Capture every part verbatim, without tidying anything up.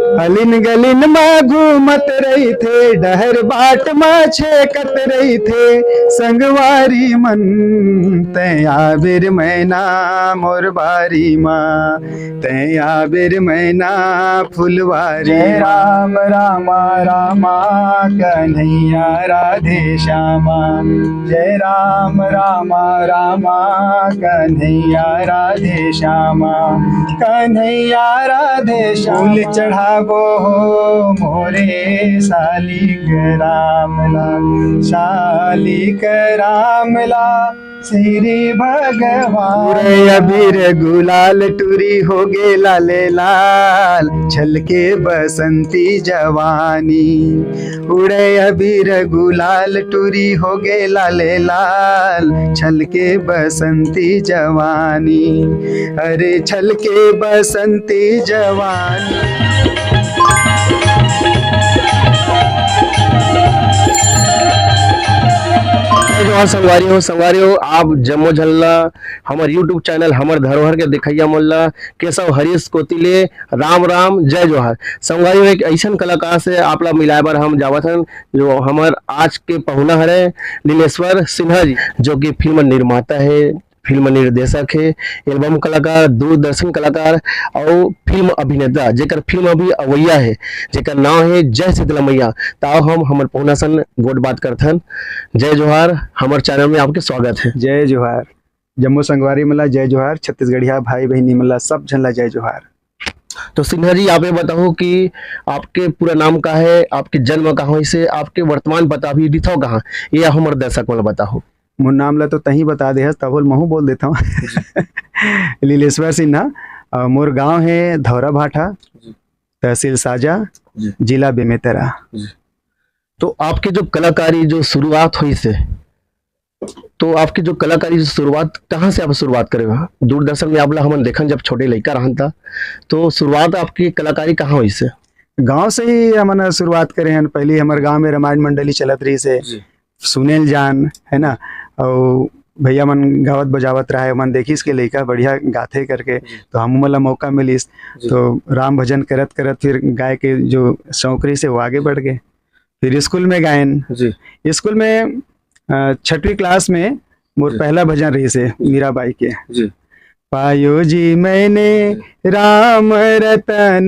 अलिन गलिन म घूमत रहिथे, डहर बाट म छेकत रहिथे, संगवारी मन। तैं आबेर मैना मोर बारी म, तैं आबेर मैना फुलवारी जय म। राम रामा रामा कन्हैया राधे श्यामा। जय राम रामा रामा कन्हैया राधे श्यामा। कन्हैया राधे श्यामा। फूल चढ़ाबो हो मोरे सालिक राम ला, सालिक राम ला श्री भगवान। उड़े अबीर गुलाल टूरी होगे लाले लाल, छलके बसंती जवानी। उड़े अबीर गुलाल टूरी होगे लाले लाल, छलके बसंती जवानी। अरे छलके बसंती जवानी। जय जोहार संगवारी हो, संगवारी हो, आप जम्मो झन ला हमर YouTube चैनल हमर धरोहर के देखइया मन ला केशव हरीश कोति ले राम राम, जय जोहार। संगवारी हो, एक अइसन कलाकार से आप ला मिलाए बर हम जावत हन, जो हमर आज के पहुना हरे लीलेश्वर सिन्हा जी, जो कि फिल्म निर्माता हे, फिल्म निर्देशक हे, एल्बम कलाकार, दूरदर्शन कलाकार अउ फिल्म अभिनेता, जेकर फिल्म अभी अवइया हे, जेकर नाम हे जय शीतला मैया। त आओ हम हमर पहुना सन गोठ बात करथन। जय जोहार, हमर चैनल में आपके स्वागत हे। जय जोहार। जम्मो संगवारी मन ला जय जोहार, छत्तीसगढ़िया भाई बहिनी मन ला सब झन ला जय जोहार। तो सिन्हा जी, आप ये बताओ कि आपके पूरा नाम का हे, आपके जन्म कहाँ होइस हे, आपके वर्तमान पता अभी रिथव कहाँ, ये आप हमर दर्शक मन ला बताओ। मोर नाम ला तो तहीं बता दे हस, तभो ले महूँ बोल देथव। लीलेश्वर सिन्हा, अ, मोर गांव हे धौरा भाठा, जी। तहसील साजा, जी। जिला बेमेतरा। जी। तो आपके जो कलाकारी जो शुरुआत होइस हे, तो आपकी जो कलाकारी जो शुरुआत, कहाँ से आप शुरुआत करे हो? दूरदर्शन में आप ला हमन देखन जब छोटे लइका रहन त, तो शुरुआत आपकी कलाकारी कहाँ होइस हे? गांव से ही हमन शुरुआत करे हन। पहली हमर गांव में रामायण मंडली चलत रहिस हे, जी। सुनेल जान, है ना, अउ भैया मन गावत बजावत रहे, मन देखिस के लइका बढ़िया गाथे करके, जी। तो हमू मन ला मौका मिलिस। जी। तो राम भजन करत करत फिर गाय के जो शौक रहिस हे, वो आगे बढ़ गे। फिर स्कूल में गायन। जी। स्कूल में, अ, छठवीं क्लास में मोर जी। पहला भजन रहिस हे मीराबाई के। जी। पायो जी मैंने राम रतन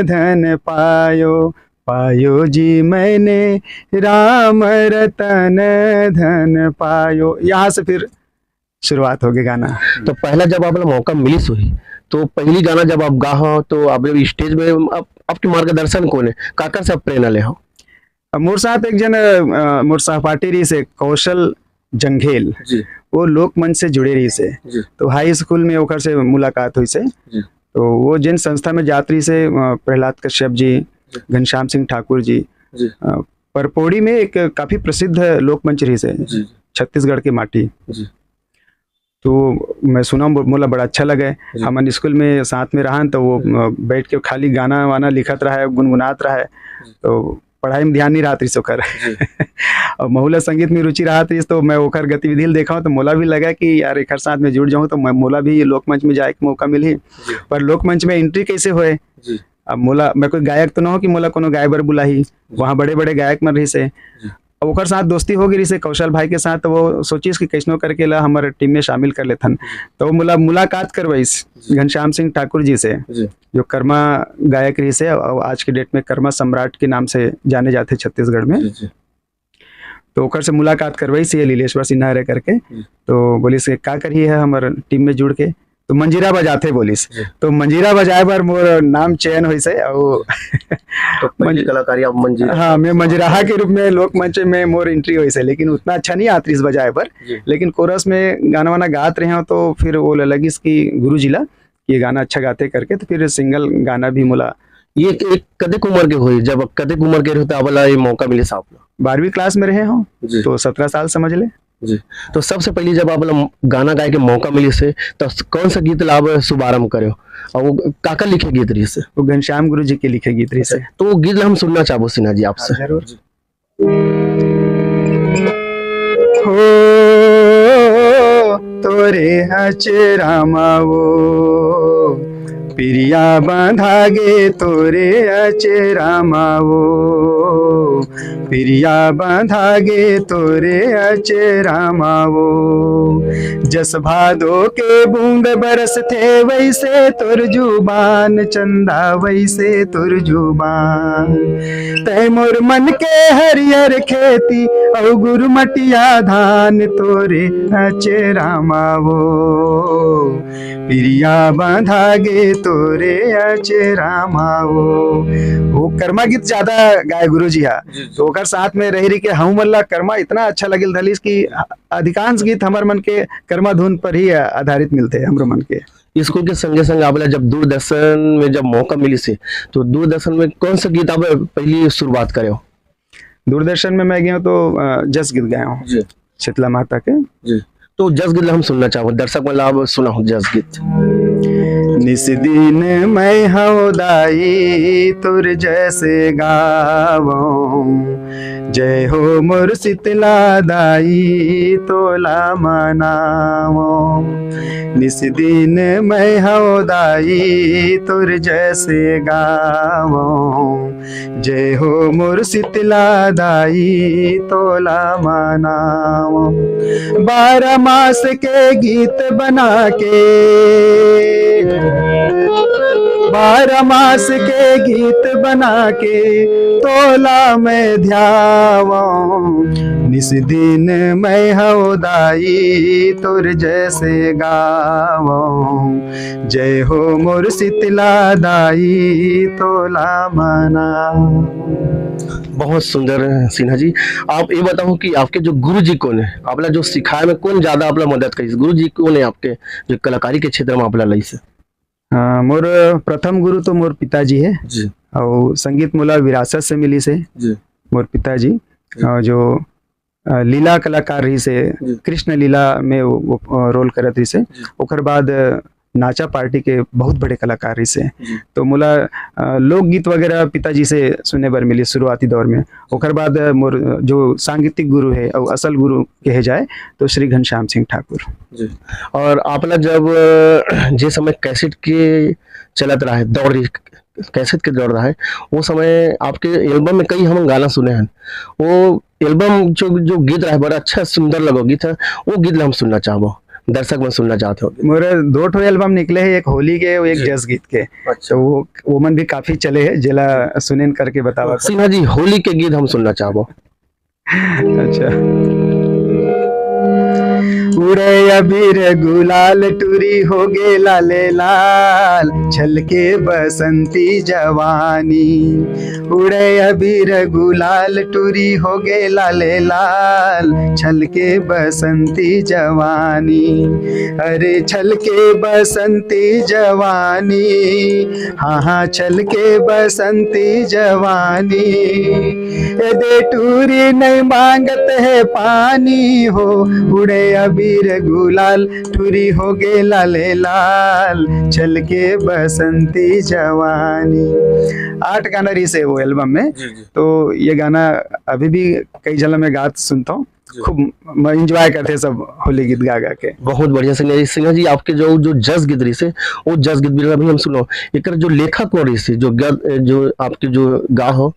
धन पायो, पायो जी मैंने राम रतन धन पायो। यहाँ से फिर शुरुआत होगे गाना। तो पहला जब आप ला मौका मिलिस होही, तो पहली गाना जब आप गा हो, तो आप जब स्टेज में आप, आपके मार्गदर्शन कोन हे, काकर से आप प्रेरणा ले हो? अब मोर साथ एक जन, अ, मोर सहपाठी रहिस हे कौशल जंघेल, जी। वो लोकमंच से जुड़े रहिस हे। जी। तो हाई स्कूल में ओकर से मुलाकात होइस हे। जी। तो वो जिन संस्था में जात रहिस हे, अ, प्रहलाद कश्यप जी, जी। घनश्याम सिंह ठाकुर जी, जी। अ, परपौड़ी में एक काफी प्रसिद्ध लोकमंच रहिस हे, जी, जी। छत्तीसगढ़ के माटी। जी। तो मैं सुना, मो-, मोला बड़ा अच्छा लगे। जी। हमन स्कूल में साथ में रहन, तो वो, हम्म। अ, बैठ के खाली गाना वाना लिखत रहे, गुनगुनात रहे, जी। तो पढ़ाई में ध्यान नहीं रहत रहिस ओकर। जी। और महू ला संगीत में रुचि रहत रहिस, तो मैं ओकर गतिविधि ल देखा, तो मोला भी लगा कि यार, एकर साथ में जुड़ जाऊं, तो मैं, मोला भी लोकमंच में जाए के मौका मिलही। जी। पर लोकमंच में एंट्री कैसे होए? जी। अब मोला, मैं कोई गायक तो ना हो कि मोला कोनो गाय बर बुलाही। जी। वहाँ बड़े-बड़े गायक मन रहिस हे। जी। अब ओकर साथ दोस्ती हो गई रहिस हे कौशल भाई के साथ, तो वो सोचिस कि कैसनो करके ला हमर टीम में शामिल कर लेथन। जी। तो वो मुला-, मुलाकात करवाइस जी। घनश्याम सिंह ठाकुर जी से, जी। जो कर्मा गायक रहिस हे, और आज के डेट में कर्मा सम्राट के नाम से जाने जाते छत्तीसगढ़ में। जी, जी। तो ओकर से मुलाकात करवाइस ये लीलेश्वर सिन्हा हरे करके। जी। तो बोलिस कि का करही है हमर टीम में जुड़ के, तो मंजीरा बजाथे बोलिस। जी। तो मंजीरा बजाए बर मोर नाम चयन होइस हे, अउ तो पहली मंज-, कलाकारी आप मंजीरा हाँ, मैं मंजीराहा के रूप में लोकमंच में मोर एंट्री होइस हे, लेकिन उतना अच्छा नहीं आत रहिस बजाए बर। जी। लेकिन कोरस में गाना वाना गात रहे हो, तो फिर वो लगिस कि गुरु जी ला, ये गाना अच्छा गाथे करके, तो फिर सिंगल गाना भी मोला। ये एक, एक कतेक उम्र के होई, जब कतेक उम्र के रहे, तो आप ला ये मौका मिलिस आप ला? बारहवीं क्लास में रहे हो, जी। तो सत्रह साल समझ ले। जी। तो सबसे पहली जब आप ला गाना गाए के मौका मिलिस हे, तो कौन सा गीत ला आप शुभारंभ करे हो? और वो काकर लिखे गीत रहिस हे? वो घनश्याम गुरु जी के लिखे गीत रहिस हे। अच्छा, तो वो गीत ला हम सुनना चाहबो सिन्हा जी आपसे। हाँ, जरूर। जी। हो तोरे अचरा मा वो पिरिया बंधा गे तोरे अचेरा मा वो, पिरिया बंधा गे तोरे अचेरा मा वो। जस भादो के बूंद बरसथे, वैसे तोर जुबान चंदा, वैसे तोर जुबान। तै मोर मन के हरियर खेती, अउ गुरमटिया धान तोरे अचेरा मा वो। पिरिया बंधा गे तोरे अचेरा मा वो। वो कर्मा गीत ज्यादा गाए गुरुजी हा। जी, जी। तो ओकर साथ में रह रही के हम मन ला कर्मा इतना अच्छा लगिल धलिस कि अधिकांश गीत हमर मन के कर्मा धुन पर ही आधारित मिलथे, हमरो मन के। स्कूल के संगे संग आप ला जब दूरदर्शन में जब मौका मिलिस हे, तो दूरदर्शन में कौन सा गीत आप पहली शुरुआत करे हो? दूरदर्शन में मैं गया हूँ तो, अ, जस गीत गाया हूँ। जी। शीतला माता के। जी। तो जस गीत ला हम सुनना चाहबो, दर्शक मन ला आप सुनाओ जस गीत। निस दिन मैं हव दाई तोर जस गावं, जय हो मोर शीतला दाई तोला मनावं। निस दिन मैं हव दाई तोर जस गावं, जय हो मोर शीतला दाई तोला मनावं। बारह मास के गीत बना के, बारह मास के गीत बना के तोला मैं ध्यावं। निस दिन मैं हव दाई तोर जस गावं, जय हो मोर शीतला दाई तोला मना। बहुत सुंदर सिन्हा जी। आप ये बताओ कि आपके जो गुरु जी कौन है, आपला जो सिखाए में कौन ज्यादा आपला मदद करिस? गुरु जी कौन है आपके जो कलाकारी के क्षेत्र में आपला लइस? हाँ, मोर प्रथम गुरु तो मोर पिताजी है। जी। और संगीत मोला विरासत से मिलिस हे। जी। मोर पिताजी, जी। और जो, अ, लीला कलाकार रहिस हे, जी। कृष्ण लीला में वो, वो, अ, रोल करत रहिस हे। जी। ओकर बाद, अ, नाचा पार्टी के बहुत बड़े कलाकार रहिस हे। जी। तो मोला, अ, लोकगीत वगैरह पिताजी से सुने बर मिलिस शुरुआती दौर में। ओकर बाद, अ, मोर, अ, जो सांगीतिक गुरु है और असल गुरु कहे जाए तो श्री घनश्याम सिंह ठाकुर। जी। और आपला जब, अ, जे समय कैसेट के चलत रहा है, दौर रही, कैसेट के दौर रहा है, वो समय आपके एल्बम में कई हम गाना सुने हैं। वो एल्बम जो, जो गीत रहा है, बड़ा अच्छा सुंदर लगो गीत है, वो गीत ला हम सुनना चाहबो, दर्शक मन सुनना चाहत हो। मोर दो ठो एल्बम निकले हैं, एक होली के, वो एक जी। जस गीत के। अच्छा। तो वो, वो मन भी काफी चले हैं, जेला सुनेन करके बतावा। सिन्हा जी, होली के गीत हम सुनना चाहबो। अच्छा। उड़े अबीर गुलाल टूरी हो गे लाले लाल, छलके बसंती जवानी। उड़े अबीर गुलाल टूरी हो गे लाले लाल, छलके बसंती जवानी। अरे छलके बसंती जवानी, हाँ हाँ छलके बसंती जवानी। ए दे टूरी नहीं मांगत है पानी हो, उड़े अबीर गुलाल टूरी हो गे लाले लाल, छलके बसंती जवानी। आठ गाना रहिस हे वो एल्बम में। जी, जी। तो ये गाना अभी भी कई जगह मैं गात सुनता हूँ। जी। खूब म-, एंजॉय करते सब होली गीत गा गा के। बहुत बढ़िया सिन्हा जी। सिन्हा जी, आपके जो, जो जस गीत रहिस हे, वो जस गीत भी अभी हम सुनो। एकर जो लेखक कौन रहिस हे, जो ग-, जो आपके जो गा हो?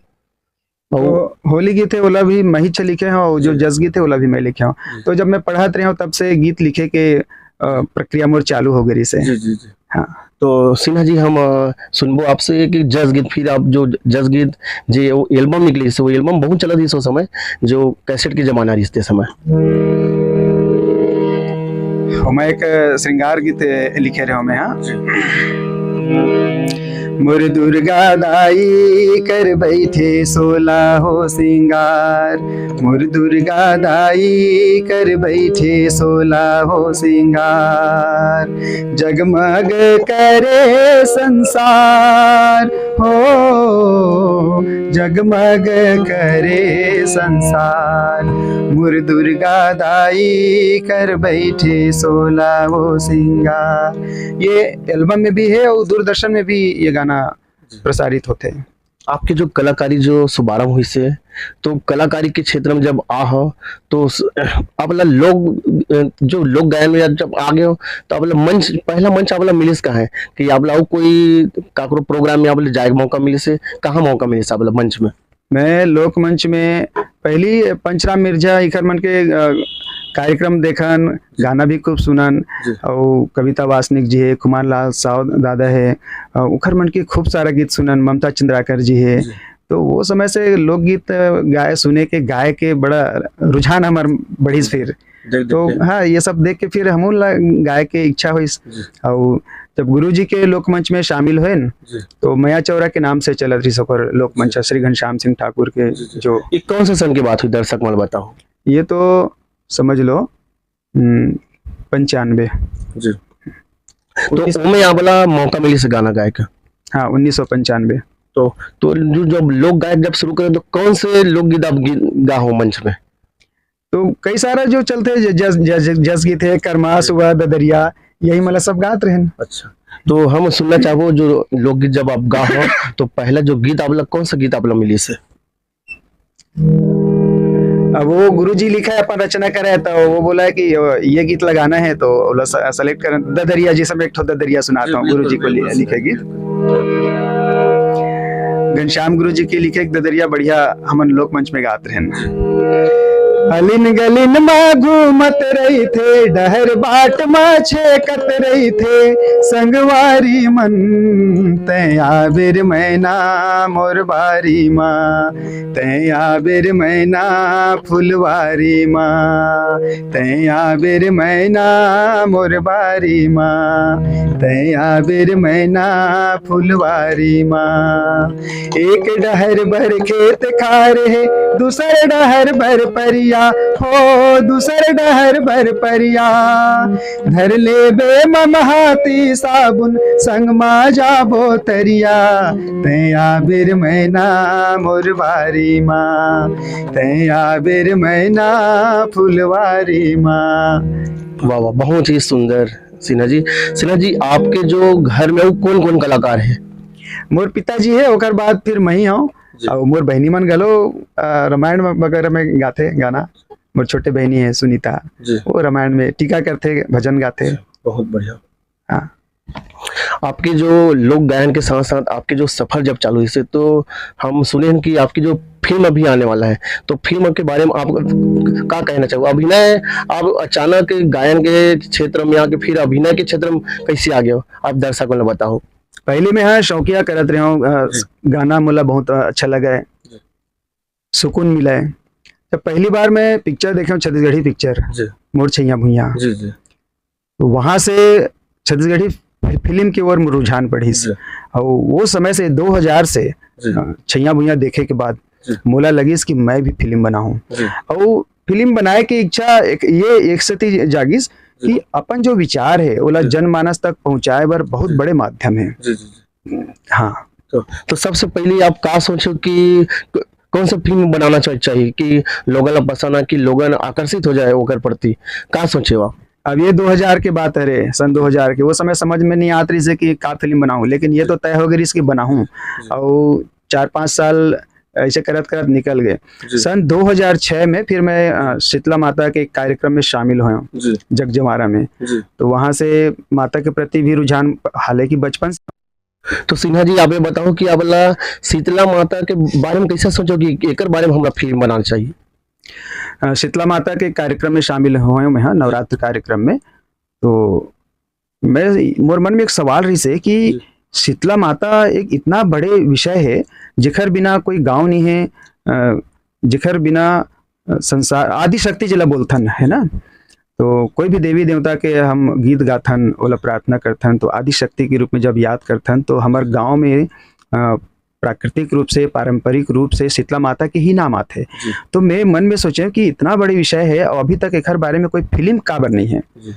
और तो होली गीत है, ओला भी मैं ही लिखे हूँ, और जो जी। जस गीत है, ओला भी मैं लिखे हूँ। जी। तो जब मैं पढ़त रहे हूँ, तब से गीत लिखे के, अ, प्रक्रिया मोर चालू हो गई से। जी, जी, जी। हाँ। तो सिन्हा जी, हम, अ, सुनबो आपसे कि जस गीत, फिर आप जो जस गीत, जे वो एल्बम निकले, से वो एल्बम बहुत चलत रहिस ओ समय, जो कैसेट के जमाना रहिस ते समय। हम एक श्रृंगार गीत लिखे रहे हमें, हाँ। जी। मोर दुर्गा दाई कर बैठे सोला हो श्रृंगार, मोर दुर्गा दाई कर बैठे सोला हो श्रृंगार। जगमग करे संसार हो, जगमग करे संसार, मोर दुर्गा दाई कर बैठे सोला वो श्रृंगार। ये एल्बम में भी है और दूरदर्शन में भी ये गाना जी। प्रसारित होते हैं। आपके जो कलाकारी जो शुभारंभ होइस हे, तो कलाकारी के क्षेत्र में जब आ हो, तो स-, आप ला लोक, अ, जो लोक गायन में जब आ गए हो, तो आप ला मंच, पहला मंच आप ला मिलिस कहाँ हे? कि आप ला अउ कोई काकरो प्रोग्राम में आप ला जाए के मौका मिलिस हे? कहाँ मौका मिलिस आप ला मंच में? मैं लोक मंच में पहली पंचराम मिर्जा इखर मन के, अ, कार्यक्रम देखन, गाना भी खूब सुनन, जी। अउ कविता वासनिक जी हे, खुमान लाल साव दादा हे, अ, उखर मन के खूब सारा गीत सुनन, ममता चंद्राकर जी हे। जी। तो वो समय से लोकगीत गाए, सुने के, गाए के बड़ा रुझान हमर बढ़िस फिर। देख, देख तो के। हाँ, ये सब देख के फिर हमू ला गाए के इच्छा होइस। जी। अउ जब गुरुजी के लोकमंच में शामिल होएन, जी। तो मया चौरा के नाम से चलत रहिस ओकर लोकमंच, जी। श्री घनश्याम सिंह ठाकुर के जी, जी। जो ये कौन से सन की बात हुई, दर्शक मन बताओ? ये तो समझ लो, हम्म, पंचानबे। जी। तो उन्नीस ओमे आप ला मौका मिलिस गाना गाए का? हाँ, उन्नीस सौ पंचानबे। तो, तो जो, जब लोक गायक जब शुरू करे, तो कौन से लोकगीत आप गी-, गा हो मंच में? तो कई सारा जो चलथे, ज-, जस, जस, जस गीत हे, करमा, सुबह, ददरिया, यही मतलब सब गात रहेन। अच्छा, तो हम सुनना चाहबो जो लोकगीत जब आप गा हो, तो पहला जो गीत आप ला, कौन सा गीत आप ला मिलिस हे? अब वो गुरुजी लिखे, अपन रचना करे, तो वो बोला है कि ये गीत लगाना है, तो ओला स-, select करें। ददरिया, जिस समय एक ठो ददरिया सुनाता जी, हूँ, गुरुजी बिल्कुल, को लि-, बिल्कुल, लिखे गीत। बिल्कुल। घनश्याम गुरुजी के लिखे एक ददरिया बढ़िया हमन लोक मंच में गात रहेन। अलिन गलिन मा घूमत रहिथे, डहर बाट मा छेकत रहिथे, संगवारी मन तैं आबेर मैना मोर बारी मा। तैं आबेर मैना फुलवारी मा, तैं आबेर मैना मोर बारी मा, तैं आबेर मैना फुलवारी मा। एक डहर बर खेत खार हे, दूसर डहर बर परिया, हो दूसर डहर बर परिया। धर लेबे मम हाथी साबुन, संग मा जाबो तरिया। तैं आबेर मैना मोर बारी मा, तैं आबेर मैना फुलवारी मा। वाह, वाह, बहुत ही सुंदर सिन्हा जी। सिन्हा जी, आपके जो घर में वो कौन-कौन कलाकार हे? मोर पिताजी हे, ओकर बाद फिर मैं ही हूँ। जी। अउ मोर बहिनी मन घलो, अ, रामायण वगैरह में गाथे गाना। मोर छोटे बहिनी हे सुनीता, जी। वो रामायण में टीका करथे, भजन गाथे। अच्छा, बहुत बढ़िया। हाँ। आपके जो लोक गायन के साथ-साथ आपके जो सफर जब चालू होइस हे, तो हम सुने हन कि आपकी जो फिल्म अभी आने वाला है, तो फिल्म के बारे में आप का कहना चाहो? अभिनय, आप अचानक गायन के क्षेत्र में आके फिर अभिनय के क्षेत्र में कैसे आ गए हो? आप दर्शक मन ला बताओ। पहले मैं, हाँ, शौकिया करत रहे हूँ, अ, जी। गाना मोला बहुत अच्छा लगा है। जी। सुकून मिला है। जब पहली बार मैं पिक्चर देखे हूँ, छत्तीसगढ़ी पिक्चर, जी। मोर छैया भुइयां, जी, जी। तो वहाँ से छत्तीसगढ़ी फि-, फिल्म की ओर रुझान बढ़िस। जी। और वो समय से दो हज़ार से, जी। अ, छैया भुइयां देखे के बाद जी। मोला लगिस कि मैं भी फिल्म बनाऊं। जी। और फिल्म बनाए की इच्छा एक, ये एक सेती जागिस जी। कि अपन जो विचार है, ओला जी। जनमानस तक पहुँचाए बर बहुत जी। बड़े माध्यम है। जी, जी, जी। हाँ। तो, तो सबसे पहले आप का सोचो कि क-, कौन सा फिल्म बनाना चाह-, चाहिए कि लोगन ला पसंद आ, कि लोगन आकर्षित हो जाए ओकर प्रति? का सोचे हो आप? अब ये दो हज़ार के बात है रे, सन दो हज़ार के, वो समय समझ में नहीं आत रहिस हे कि का फिल्म बनाऊं, लेकिन ये तो तय हो गई रहिस कि बनाऊं। जी। और चार पाँच साल ऐसे करत करत निकल गए। जी। सन दो हज़ार छह में फिर मैं, अ, शीतला माता के एक कार्यक्रम में शामिल हुआ हूँ, जी। जगजमारा में। जी। तो वहाँ से माता के प्रति भी रुझान, हालांकि बचपन से तो सिन्हा जी, आप ये बताओ कि आप ला शीतला माता के बारे में कैसे सोचो कि एकर बारे में हमरा फिल्म बनाना चाहिए? अ, शीतला माता के कार्यक्रम में शामिल हुए हूँ मैं, हाँ, नवरात्र कार्यक्रम में। तो मैं, मोर मन में एक सवाल रहिस हे कि जी। शीतला माता एक इतना बड़े विषय है, जेकर बिना कोई गांव नहीं है, अ, जेकर बिना, अ, संसार, आदि शक्ति जेला बोलथन, है ना? तो कोई भी देवी देवता के हम गीत गाथन, ओला प्रार्थना करथन, तो आदि शक्ति के रूप में जब याद करथन, तो हमर गांव में, अ, प्राकृतिक रूप से, पारंपरिक रूप से शीतला माता के ही नाम आथे। जी। तो मैं मन में सोचे कि इतना बड़े विषय है और अभी तक एकर बारे में कोई फिल्म काबर नहीं है। जी।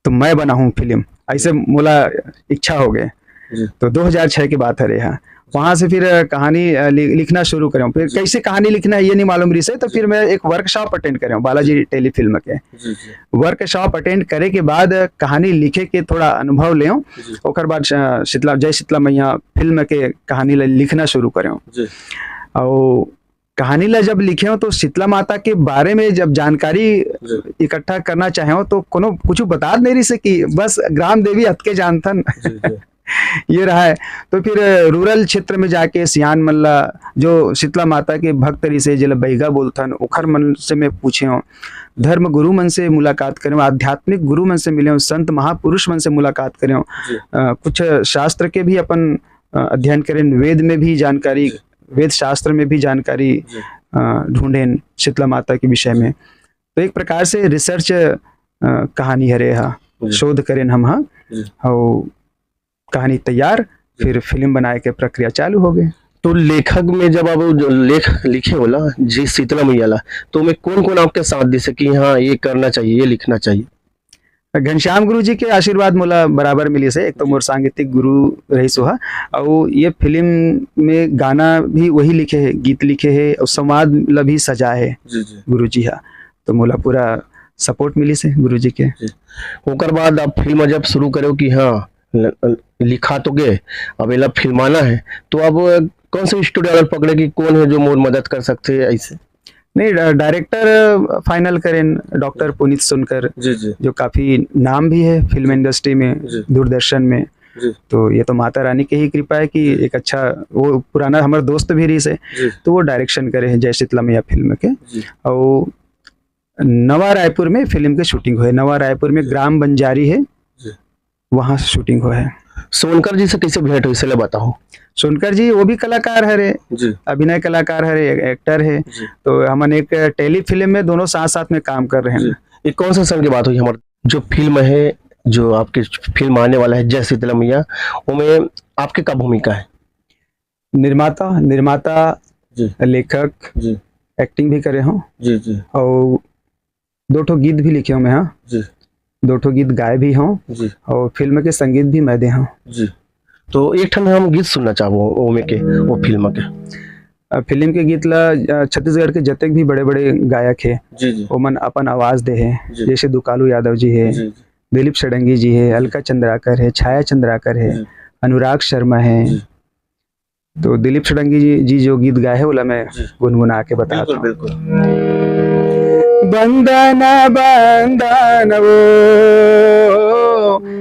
तो मैं बनाहूँ फिल्म, ऐसे मोला इच्छा हो गए। जी। तो दो हज़ार छह के बात हरे हा। वहाँ से फिर, अ, कहानी, अ, लि-, लिखना शुरू करेंव। फिर जी। कैसे कहानी लिखना है, ये नहीं मालूम रहिसे, तो फिर मैं एक वर्कशॉप अटेंड करेंव बालाजी टेलीफिल्म के। जी, जी। वर्कशॉप अटेंड करे के बाद, अ, कहानी लिखे के थोड़ा अनुभव लेंव। जी। ओकर बाद, अ, शीतला, जय शीतला मैया फिल्म के कहानी ल लिखना शुरू करेंव। जी। अउ कहानी ला जब लिखेंव, तो शीतला माता के बारे में जब जानकारी जी। इकट्ठा करना चाहेंव, तो कोनो कुछ बतात नहीं रहिसे कि बस ग्राम देवी अतके जानथन। जी, जी। ये रहा है। तो फिर रूरल क्षेत्र में जाके सियान मन ला, जो शीतला माता के भक्त रहिसे, जेला बैगा बोलथन, ओखर मन से मैं पूछेंव, धर्म गुरु मन से मुलाकात करेंव, आध्यात्मिक गुरु मन से मिलेंव, संत महापुरुष मन से मुलाकात करेंव। जी। अ, कुछ शास्त्र के भी अपन, अ, अध्ययन करेन, वेद में भी जानकारी, जी। वेद शास्त्र में भी जानकारी, जी। अ, ढूंढेन शीतला माता के विषय में। तो एक प्रकार से रिसर्च, अ, कहानी हरे हा, जी। शोध करेन हम हा, जी। अउ कहानी तैयार, फिर फिल्म बनाए के प्रक्रिया चालू हो गए। तो लेखक में जब आप जो लेख लिखे होला, जी शीतला मैया ला, तो ओमे कौन-कौन आपके साथ दिसे कि हाँ, ये करना चाहिए, ये लिखना चाहिए? घनश्याम गुरु जी के आशीर्वाद मोला बराबर मिलिस हे। एक तो मोर सांगीतिक गुरु रहिस हा, अउ ये फिल्म में गाना भी वही लिखे हे, गीत लिखे हे, अउ संवाद ला भी सजाए हे जी, जी। गुरु जी हा। तो मोला पूरा सपोर्ट मिलिस हे गुरु जी के। जी। ओकर बाद आप फिल्म जब शुरू करेव कि हाँ, ल-, ल-, लिखा तो गे, अब एला फिल्माना है, तो अब कौन से स्टूडियो वाला पकड़े कि कौन है जो मोर मदद कर सकथे ऐसे? नहीं, डा-, डायरेक्टर फाइनल करेन डॉक्टर पुनीत सोनकर, जी, जी। जो काफी नाम भी है फिल्म इंडस्ट्री में, जी। दूरदर्शन में। जी। तो ये तो माता रानी के ही कृपा है कि जी। एक अच्छा, वो पुराना हमर दोस्त भी रहिस हे, जी। तो वो डायरेक्शन करे हे जय शीतला मैया फिल्म के। जी। अउ नवा रायपुर में फिल्म के शूटिंग होए, नवा रायपुर में ग्राम बंजारी है, जी। वहाँ से शूटिंग होए है। सोनकर जी से कैसे भेंट होइस, एला बताओ। सोनकर जी वो भी कलाकार हरे, जी। अभिनय कलाकार हरे, एक्टर है। जी। तो हमन एक टेली फिल्म में दोनों साथ साथ में काम कर रहे हैं। जी। ये कौन सा सन की बात होही हमर, जो फिल्म है, जो आपके फिल्म आने वाला है जय शीतला मैया, ओमे आपके का भूमिका है? निर्माता, निर्माता, जी। लेखक, जी। एक्टिंग भी करे हों। जी, जी। अउ दो ठो गीत भी लिखे हों मैं, हाँ। जी। दो ठो गीत गाए भी हों। जी। अउ फिल्म के संगीत भी मैं दे हों। जी। तो एक ठन हम गीत सुनना चाहबो ओमे के, वो फिल्म के। अ, फिल्म के गीत ला, अ, छत्तीसगढ़ के जतेक भी बड़े-बड़े गायक हे, जी, जी। ओमन अपन आवाज दे हे, जी। जैसे दुकालू यादव जी हे, जी, जी। दिलीप षडंगी जी हे, अलका चंद्राकर हे, छाया चंद्राकर हे, जी। अनुराग शर्मा हे। जी। तो दिलीप षडंगी जी, जी जो गीत गाए हे, ओला मैं जी। गुनगुना के बतात बिल्कुल, हों। बिल्कुल। बंदन बंदन वो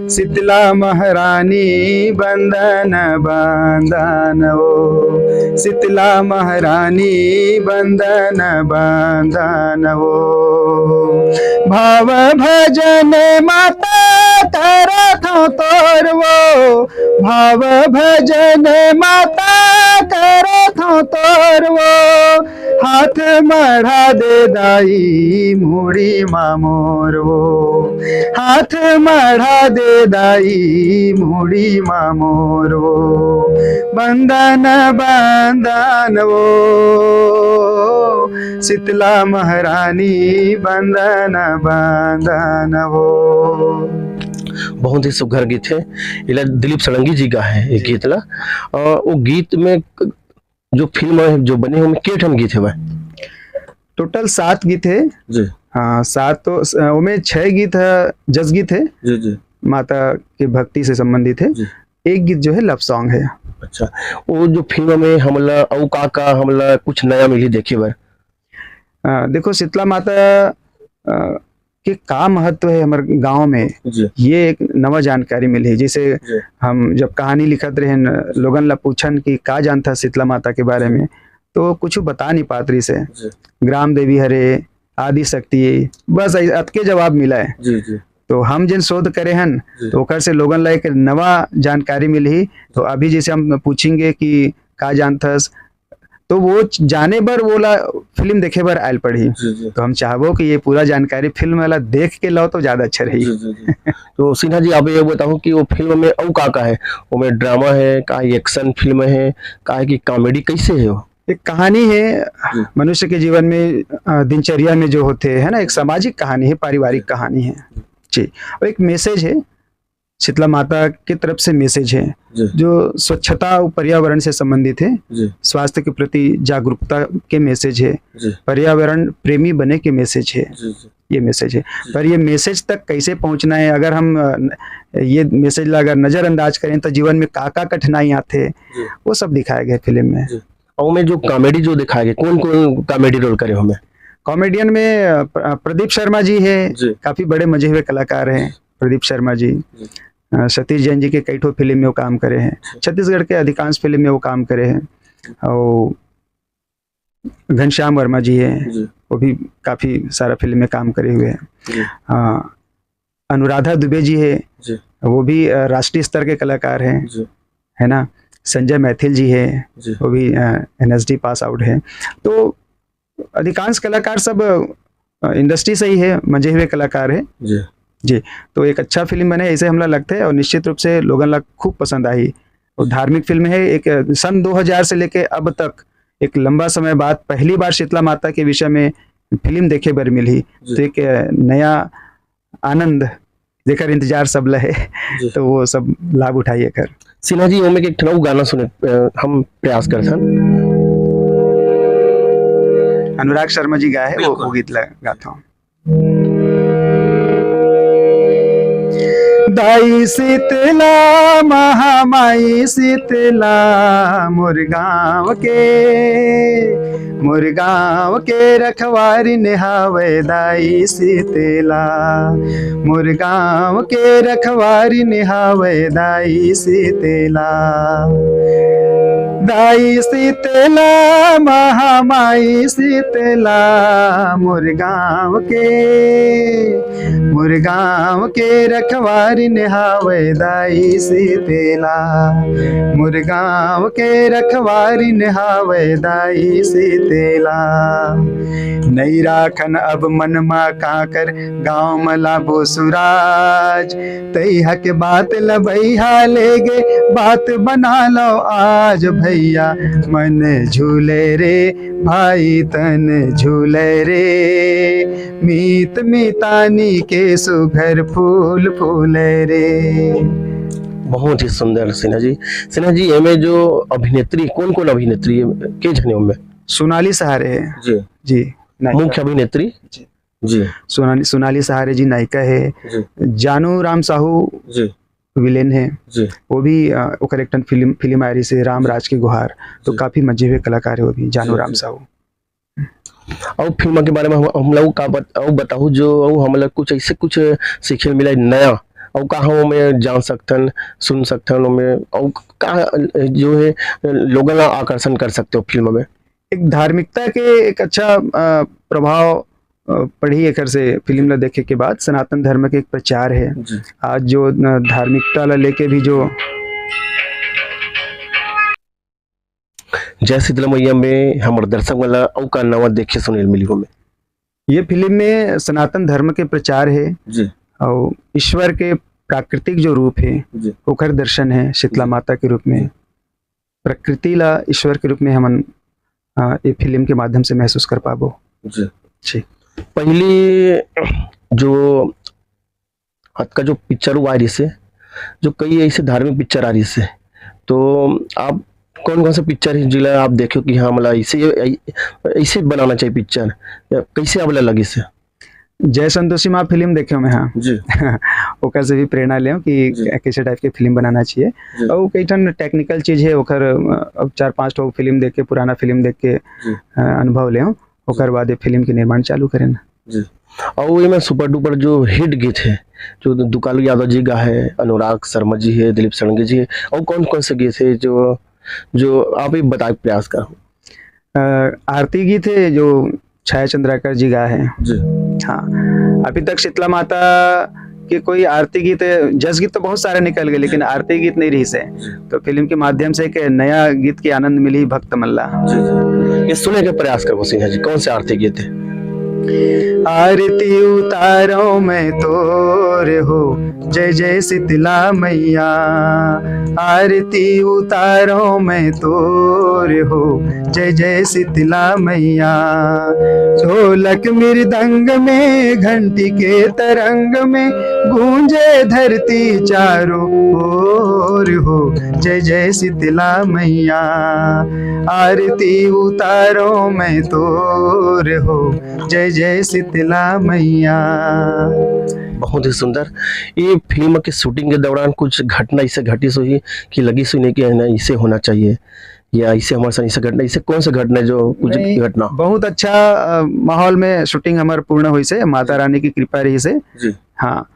शीतला महारानी, बंदन बंदन वो शीतला महारानी, बंदन बंदन वो। भाव भजन माता करत हों तोर वो, भाव भजन माता करत हों तोर वो, हाथ मढ़ा दे दाई मुड़ी मा मोर वो, हाथ मढ़ा दे दाई मुड़ी मा मोर वो, बंदन बंदन वो शीतला महारानी, बंदन बंदन वो। बहुत ही सुघर गीत है। एला दिलीप षडंगी जी गाए हे ये गीत ला। अ, वो गीत में क-, जो फिल्म है, जो बने हे, ओमे के ठन गीत हवय? टोटल सात गीत हे। जी। हाँ, सात तो, अ, ओमे छह गीत ह जस गीत हे। जी, जी। माता के भक्ति से संबंधित हे। जी। एक गीत जो हे लव सॉन्ग हे। अच्छा, वो जो फिल्म में हमला अउ का-का हमला कुछ नया मिलही देखे बर? अ, देखो, शीतला माता, अ, के का महत्व हे हमर गाँव में, जी। ये एक नवा जानकारी मिलही। जैसे जी। हम जब कहानी लिखत रहेन, लोगन ला पूछन कि का जानथा शीतला माता के बारे में, तो कुछ बता नहीं पात रहिस हे। जी। ग्राम देवी हरे, आदि शक्ति, बस ऐ-, अतके जवाब मिला हे। जी, जी। तो हम जेन शोध करे हन, जी। तो ओकर से लोगन ला एक नवा जानकारी मिलही। तो अभी जैसे हम पूछेंगे कि का जानथस, तो वो च-, जाने बर वोला फिल्म देखे बर आयल पड़ही। जी, जी। तो हम चाहबो कि ये पूरा जानकारी फिल्म वाला देख के लाओ तो ज्यादा अच्छा रही। जी, जी, जी। तो सिन्हा जी, आप ये बताओ कि वो फिल्म में अउ का का हे? ओमे ड्रामा हे, का एक्शन फिल्म हे, का हे कि कॉमेडी, कैसे हे वो? एक कहानी हे जी। मनुष्य के जीवन में, अ, दिनचर्या में जो होथे, है ना, एक सामाजिक कहानी हे, पारिवारिक कहानी हे। जी। और एक मैसेज हे, शीतला माता के तरफ से मैसेज हे। जी। जो स्वच्छता और पर्यावरण से संबंधित है, जी। स्वास्थ्य के प्रति जागरूकता के मैसेज है, जी। पर्यावरण प्रेमी बने के मैसेज है, जी, जी। ये मैसेज है। जी। पर ये मैसेज तक कैसे पहुंचना है, अगर हम, अ, न-, ये मैसेज ला अगर नजरअंदाज करें तो जीवन में का का कठिनाई आते हैं, जी। वो सब दिखाया गया फिल्म में। जी। और में जो कॉमेडी जो दिखाया गया, कौन कौन कॉमेडी रोल करे हो में? कॉमेडियन में, अ, प्र-, अ, प्रदीप शर्मा जी है, जी। काफी बड़े मजे हुए कलाकार हैं प्रदीप शर्मा जी। जी। अ, सतीश जैन जी के कई ठो फिल्म में वो काम करे हैं, जी। छत्तीसगढ़ के अधिकांश फिल्म में वो काम करे हैं। और घनश्याम वर्मा जी हैं, जी। वो भी काफी सारा फिल्म में काम करे हुए हैं। जी। अ, अनुराधा दुबे जी है, जी। वो भी, अ, राष्ट्रीय स्तर के कलाकार हैं, जी। है ना? संजय मैथिल जी है, जी। वो भी, अ, एनएसडी पास आउट है। तो अधिकांश कलाकार सब, अ, इंडस्ट्री से ही है, मजे हुए कलाकार है। जी। जी, तो एक अच्छा फिल्म बने, ऐसे हमला लगते हैं और निश्चित रूप से लोगन ला खूब पसंद आई। और धार्मिक फिल्म है, एक, अ, सन दो हज़ार से लेके अब तक एक लंबा समय बाद पहली बार शीतला माता के विषय में फिल्म देखे बर मिली। जी। तो एक, अ, नया आनंद, जेकर इंतजार सब ल हे, जी। तो वो सब लाभ उठाई एकर। सिन्हा जी, ओमे के एक ठन अउ गाना सुने, अ, हम प्रयास करथन। अनुराग शर्मा जी गाए हे, वो, बिल्कुल। वो गीत ल गाथंव। दाई शीतला, महामाई शीतला, मोर गाँव के, मोर गाँव के रखवारिन हावय दाई शीतला, मोर गाँव के रखवारिन हावय दाई शीतला। दाई शीतला, महामाई शीतला, मोर गाँव के, मोर गाँव के रखवारिन हावय दाई शीतला, मोर गाँव के रखवारिन हावय दाई शीतला। नइ राखन अब मन मा कांकर, गाँव म लाबो सुराज। तइहा के बात ल बइहा लेगे, बात बना लव आज भइया। मन झूले रे भाई, तन झूले रे, मीत मितानी के सुघर फूल फूले रे। बहुत ही सुंदर सिन्हा जी। सिन्हा जी, एमे जो अभिनेत्री, कौन कौन अभिनेत्री हे, के झने ओमे? सोनाली सहारे है। जी। जी, नायिका। मुख्य अभिनेत्री? जी। जी। सोनाली, सोनाली सहारे जी नायिका है। जी। जानू राम साहू जी। विलेन है। जी। वो भी, अ, ओकर एक ठन फिल्म, फिल्म आय रहिस हे राम राज के गुहार, तो जी। काफी मजे हुए कलाकार है वो भी, जानू जी, राम जी। साहू। अउ फिल्म के बारे में हम, हम लोग का बत-, अउ बताहू जो अउ हमला कुछ ऐसे कुछ सीखे मिला नया, अउ का हम ओमे जान सकथन, सुन सकथन ओमे, अउ का जो है लोगन ला आकर्षण कर सकते हो फिल्म में? एक धार्मिकता के एक अच्छा, अ, प्रभाव, अ, पड़ही एकर से फिल्म ला देखे के बाद। सनातन धर्म के एक प्रचार है। जी। आज जो, अ, धार्मिकता ला लेके भी जो जय शीतला मैया में हमर दर्शक वाला अउ का नवा देखे सुने ल मिली हो में? ये फिल्म में सनातन धर्म के प्रचार है जी। और ईश्वर के प्राकृतिक जो रूप है, जी। ओकर दर्शन है शीतला जी। माता के रूप में। जी। प्रकृति ला ईश्वर के रूप में हमन, अ, ये फिल्म के माध्यम से महसूस कर पाबो। जी। जी। पहली जो अतका जो पिक्चर आ रहिस हे, जो कई ऐसे धार्मिक पिक्चर आ रहिस हे, तो आप कौन कौन से पिक्चर हे जिला आप देखो कि हाँ, मतलब ऐसे, ऐसे बनाना चाहिए पिक्चर, या कैसे आप लगिस हे? जय संतोषी माँ फिल्म देखे मैं, हाँ। जी। ओकर से भी प्रेरणा लेव कि जी। कैसे टाइप के फिल्म बनाना चाहिए। जी। और कई ठन टेक्निकल चीज है, ओकर, अ, अब चार पांच ठो फिल्म देख के, पुराना फिल्म देख के, जी। अ, अनुभव लेव, ओकर बाद ये फिल्म के निर्माण चालू करेन। जी। और ये में सुपर डुपर जो हिट गीत है, जो दुकालू यादव जी गा है, अनुराग शर्मा जी है, दिलीप षडंगी जी है, और कौन कौन से गीत है जो, जो आप ही बताए प्रयास करो? अ, आरती गीत है जो छाया चंद्राकर जी गा है। जी। हाँ, अभी तक शीतला माता के कोई आरती गीत, जस गीत तो बहुत सारे निकल गए, लेकिन जी। आरती गीत नहीं रहिस हे। जी। तो फिल्म के माध्यम से एक नया गीत के आनंद मिली भक्त मन ला। जी, जी। ये सुने के प्रयास करबो सिन्हा जी, कौन से आरती गीत है? आरती उतारो मैं तोर हो, जय जय शीतला मैया। आरती उतारो मैं तोर हो, जय जय शीतला मैया। ढोलक मृदंग में, घंटी के तरंग में, गूंजे धरती चारों ओर हो, जय जय शीतला मैया। आरती उतारो मैं तोर हो, जय जय शीतला मैया। बहुत ही सुंदर। ये फिल्म के शूटिंग के दौरान कुछ घटना ऐसे घटिस होही कि लगिस होही नहीं कि है ना, ऐसे होना चाहिए, या ऐसे हमारे साथ ऐसा घटना, ऐसे कौन सा घटना है जो कुछ नहीं, घटना? बहुत अच्छा, अ, माहौल में शूटिंग हमार पूर्ण होइस हे, माता रानी की कृपा रहिस हे। जी। हाँ।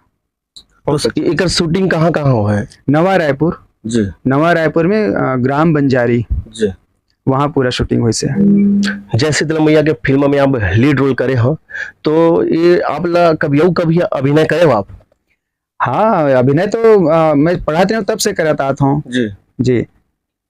तो एकर शूटिंग कहाँ कहाँ हुआ है? नवा रायपुर। जी। नवा रायपुर में, अ, ग्राम बंजारी। जी। वहाँ पूरा शूटिंग होइस हे। जय शीतला मैया के फिल्म में आप लीड रोल करे हो, तो ये आप ला कभी अउ कभी अभिनय करे हो आप? हाँ, अभिनय तो, अ, मैं पढ़त रहेंव तब से करत आत हंव। जी। जी।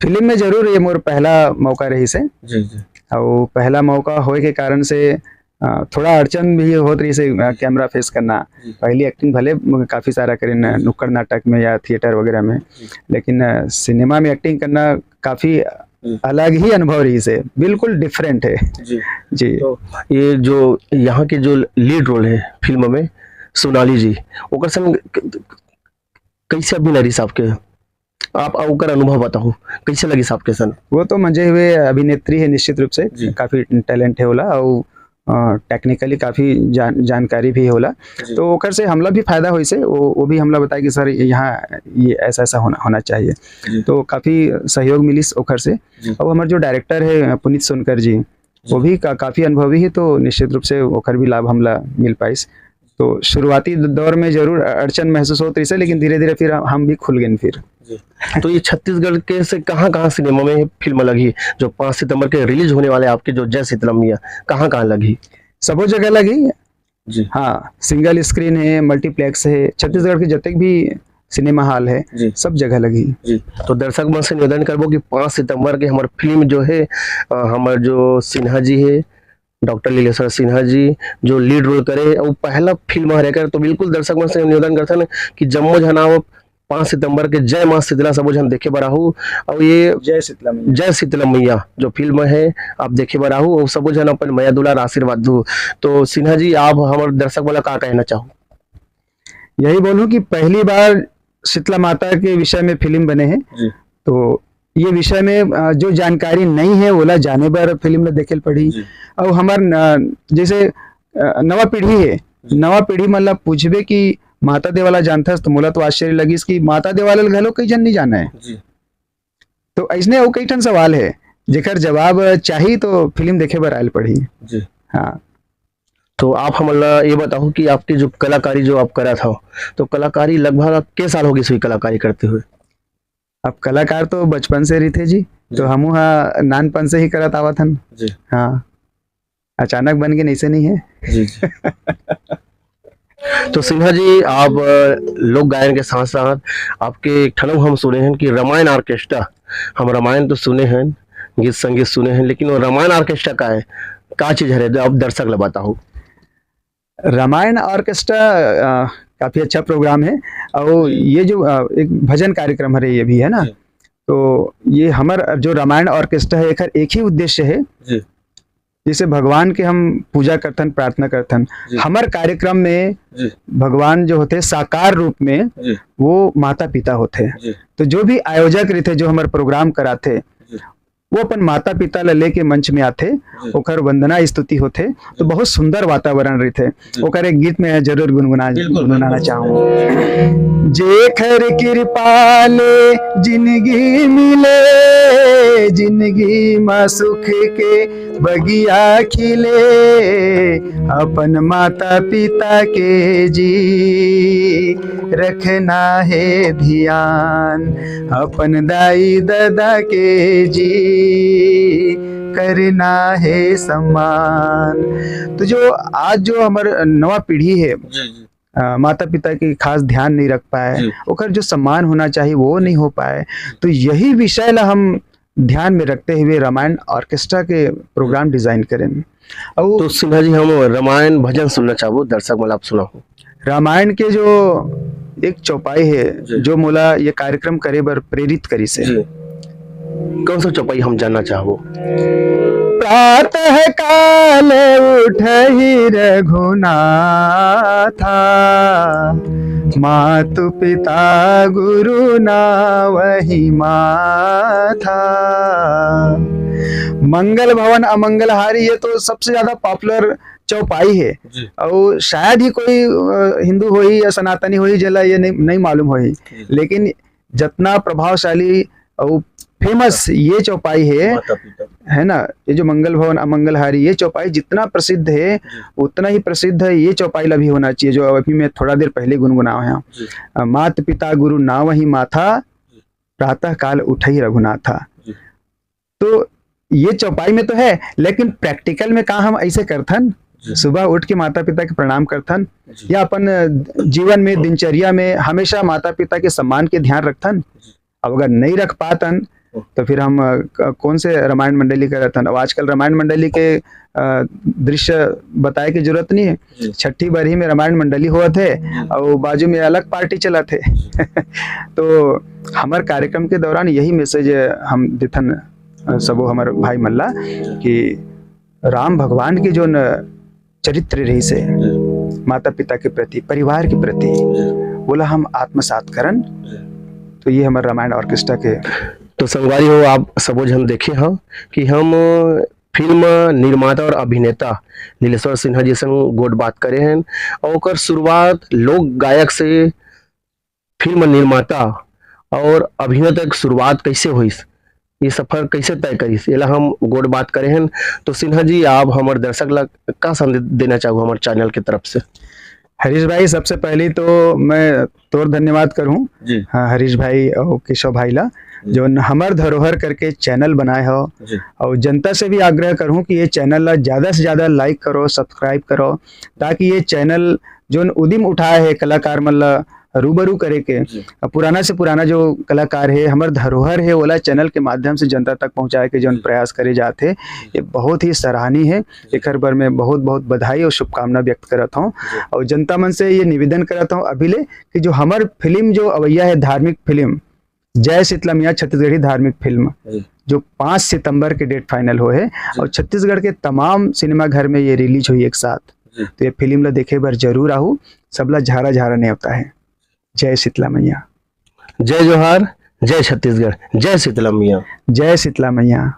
फिल्म में जरूर ये मोर पहला मौका रहिस हे। जी, जी। अउ पहला मौका होए के कारण से, अ, थोड़ा अड़चन भी होत रहिस हे, अ, कैमरा फेस करना। जी। पहली एक्टिंग भले म-, काफी सारा करेन, जी, जी। नुक्कड़ नाटक में या थिएटर वगैरह में, जी। लेकिन, अ, सिनेमा में एक्टिंग करना काफी जी। अलग ही अनुभव रहिस हे, बिल्कुल डिफरेंट हे। जी। जी। तो ये जो यहाँ के जो लीड रोल हे फिल्म में, सोनाली जी, ओकर संग क-, कैसे अभिनय रहिस आपके? आप ओकर अनुभव बताओ, कैसे लगिस आपके सन? वो तो मंजे हुए अभिनेत्री हे निश्चित रूप से, जी। काफी टैलेंट हे ओला, अउ, अ, टेक्निकली काफी जान-, जानकारी भी हे ओला। जी। तो ओकर से हमला भी फायदा होइस हे, वो, वो भी हमला बताए कि सर यहाँ ये ऐसा ऐसा होना, होना चाहिए। जी। तो काफी सहयोग मिलिस ओकर से। जी। अउ हमर जो डायरेक्टर हे पुनीत सोनकर जी, वो जी। भी का-, काफी अनुभवी हे, तो निश्चित रूप से ओकर भी लाभ हमला मिल पाइस। तो शुरुआती द-, दौर में जरूर अ-, अड़चन महसूस होत रहिस हे, लेकिन धीरे-धीरे फिर हम, हम भी खुल गेन फिर। जी। तो ये छत्तीसगढ़ के से कहाँ-कहाँ सिनेमा में फिल्म लगही, जो पाँच सितंबर के रिलीज होने वाले आपके जो जय शीतला मैया, कहाँ-कहाँ लगही? सबो जगह लगही। जी। हाँ, सिंगल स्क्रीन हे, मल्टीप्लेक्स हे, छत्तीसगढ़ के जतेक भी सिनेमा हॉल हे, जी। सब जगह लगही। जी। तो दर्शक मन से निवेदन करबो कि पाँच सितंबर के हमर फिल्म जो हे, अ, हमर जो सिन्हा जी हे, डॉक्टर लीलेश्वर सिन्हा जी जो लीड रोल करे, अउ पहला फिल्म हरे कर, तो बिल्कुल दर्शक मन से निवेदन करथन कि जम्मो झन आओ, पाँच सितंबर के जय माँ शीतला सबो झन देखे बर आहू। अउ ये जय शीतला मैया। जय शीतला मैया जो फिल्म हे, आप देखे बर आहू, अउ सबो झन अपन मया दुलार आशीर्वाद दू। तो सिन्हा जी, आप हमर दर्शक वाला का कहना चाहो? यही बोलूं कि पहली बार शीतला माता के विषय में फिल्म बने हे, जी। तो ये विषय में, अ, जो जानकारी नहीं हे, ओला जाने बर फिल्म ला देखे ल पड़ही। जी। अउ हमर न-, जैसे, अ, नवा पीढ़ी हे, जी। नवा पीढ़ी मन ला पूछबे कि माता देवाला जानथस, तो मोला तो आश्चर्य लगिस कि माता देवाला ल घलो कई झन नहीं जाने हे। जी। तो अइसने अउ कई ठन सवाल हे, जेकर जवाब चाही तो फिल्म देखे बर आयल पड़ही। जी। हाँ। तो आप हमन ला ये बताओ कि आपके जो कलाकारी जो आप करत हव, तो कलाकारी लगभग के साल हो गइस होही कलाकारी करते हुए? अब कलाकार तो बचपन से रहिथे जी, तो जी। हमू हा नानपन से ही करत आवत हन। जी। हाँ, अचानक बन के नइसे नहीं हे। जी, जी। तो सिन्हा जी, आप, अ, लोक गायन के साथ-साथ आपके एक ठन अउ हम सुने हन कि रामायण ऑर्केस्ट्रा, हम रामायण तो सुने हन, गीत संगीत सुने हन, लेकिन वो रामायण ऑर्केस्ट्रा का हे, का चीज हरे, आप दर्शक ला बताओ। रामायण ऑर्केस्ट्रा, अ, काफी अच्छा प्रोग्राम हे, अउ ये जो, अ, एक भजन कार्यक्रम हरे, ये भी हे ना, जी। तो ये हमर जो रामायण ऑर्केस्ट्रा हे, एकर एक ही उद्देश्य हे, जी। जैसे भगवान के हम पूजा करथन, प्रार्थना करथन, जी। हमर कार्यक्रम में जी। भगवान जो होथे साकार रूप में, जी। वो माता पिता होथे। जी। तो जो भी आयोजक रहिथे, जो हमर प्रोग्राम कराथे, जी। वो अपन माता पिता ला लेके मंच में आथे, जी। ओकर वंदना स्तुति होथे, तो जी। बहुत सुंदर वातावरण रहिथे। जी। ओकर एक गीत में जरूर गुनगुना, बिल्कुल, गुनगुनाना बिल्कुल। चाहूँ। जेखर कृपा ले जिनगी मिले, जिनगी मा सुख के बगिया खिले, अपन माता पिता के जी रखना हे धियान, अपन दाई ददा के जी करना हे सम्मान। तो जो आज जो हमर नवा पीढ़ी हे, जी, जी। अ, माता पिता के खास ध्यान नहीं रख पाए, जी। ओकर जो सम्मान होना चाहिए वो नहीं हो पाए, तो यही विषय ला हम ध्यान में रखते हुए रामायण ऑर्केस्ट्रा के प्रोग्राम डिजाइन करेन। और तो सिन्हा जी, हम रामायण भजन सुनना चाहबो, दर्शक मन ला आप सुनाओ। रामायण के जो एक चौपाई है, जी। जो मोला ये कार्यक्रम करे बर प्रेरित करिस हे। जी, कौन सा चौपाई हम जानना चाहबो? प्रातः काल उठहि रघुनाथा, मातु पिता गुरु नावहि माथा। मंगल भवन अमंगलहारी, ये तो सबसे ज्यादा पॉपुलर चौपाई है। जी। और शायद ही कोई, अ, हिंदू होही या सनातनी होही, जेला ये नहीं, नहीं मालूम होही। लेकिन जितना प्रभावशाली और फेमस ये चौपाई है, माता पिता। है ना, ये जो मंगल भवन अमंगलहारी, ये चौपाई जितना प्रसिद्ध है, उतना ही प्रसिद्ध है ये चौपाई ला भी होना चाहिए, जो अभी मैं थोड़ा देर पहले गुनगुनाए हँव। जी। अ, मात पिता गुरु नावहि माथा, प्रातः काल उठहि रघुनाथा। जी। तो ये चौपाई में तो है, लेकिन प्रैक्टिकल में का हम ऐसे करथन? जी। सुबह उठ के माता पिता के प्रणाम करथन, जी। या अपन, अ, जीवन में, दिनचर्या में हमेशा माता पिता के सम्मान के ध्यान रखथन? जी। अब अगर नहीं रख पातन, तो फिर हम, अ, क-, कौन से रामायण मंडली करथन? अब आजकल रामायण मंडली के, अ, दृश्य बताए के जरूरत नहीं है। जी। छठी बरही में रामायण मंडली होवत है, और बाजू में अलग पार्टी चलत है। तो हमर कार्यक्रम के दौरान यही मैसेज हम देथन, अ, सबो हमर भाई मन ला, कि राम भगवान के जो न चरित्र रहिस हे, जी। माता पिता के प्रति, परिवार के प्रति, जी। वोला हम आत्मसात करन। जी। तो ये हमर रामायण ऑर्केस्ट्रा के तो संगवारी हो, आप सबो झन देखे हो कि हम फिल्म निर्माता और अभिनेता नीलेश्वर सिन्हा जी संग गोठ बात करे हन, और ओकर शुरुआत लोक गायक से फिल्म निर्माता और अभिनेता के शुरुआत कैसे होइस, ये सफर कैसे तय करिस, एला हम गोठ बात करे हन। तो सिन्हा जी, आप हमर दर्शक ला का संदेश देना चाहू हमर चैनल के तरफ से? हरीश भाई, सबसे पहली तो मैं तोर धन्यवाद करूँ, जी। हाँ, हरीश भाई और केशव भाई ला, जो हमर धरोहर करके चैनल बनाए हो, जी। और जनता से भी आग्रह करूँ कि ये चैनल ला ज़्यादा से ज़्यादा लाइक करो, सब्सक्राइब करो, ताकि ये चैनल जो उदिम उठाए है कलाकार मन ला रूबरू करे के, जी। पुराना से पुराना जो कलाकार है, हमर धरोहर है, ओला चैनल के माध्यम से जनता तक पहुँचाए के जो जी। प्रयास करे जात है, ये बहुत ही सराहनीय है। एकर बर मैं बहुत बहुत बधाई और शुभकामना व्यक्त करत हूँ। जी। और जनता मन से ये निवेदन करत हूँ अभी ले कि जो हमर फिल्म जो अवैया है, धार्मिक फिल्म जय शीतला मैया, छत्तीसगढ़ी धार्मिक फिल्म, जी। जो पाँच सितंबर के डेट फाइनल हो है और छत्तीसगढ़ के तमाम सिनेमा घर में ये रिलीज हुई एक साथ, जी। तो ये फिल्म ला देखे बर जरूर आहू। सबला झारा झारा नेवता है। जय शीतला मैया। जय जोहार, जय छत्तीसगढ़, जय शीतला मैया। जय शीतला मैया।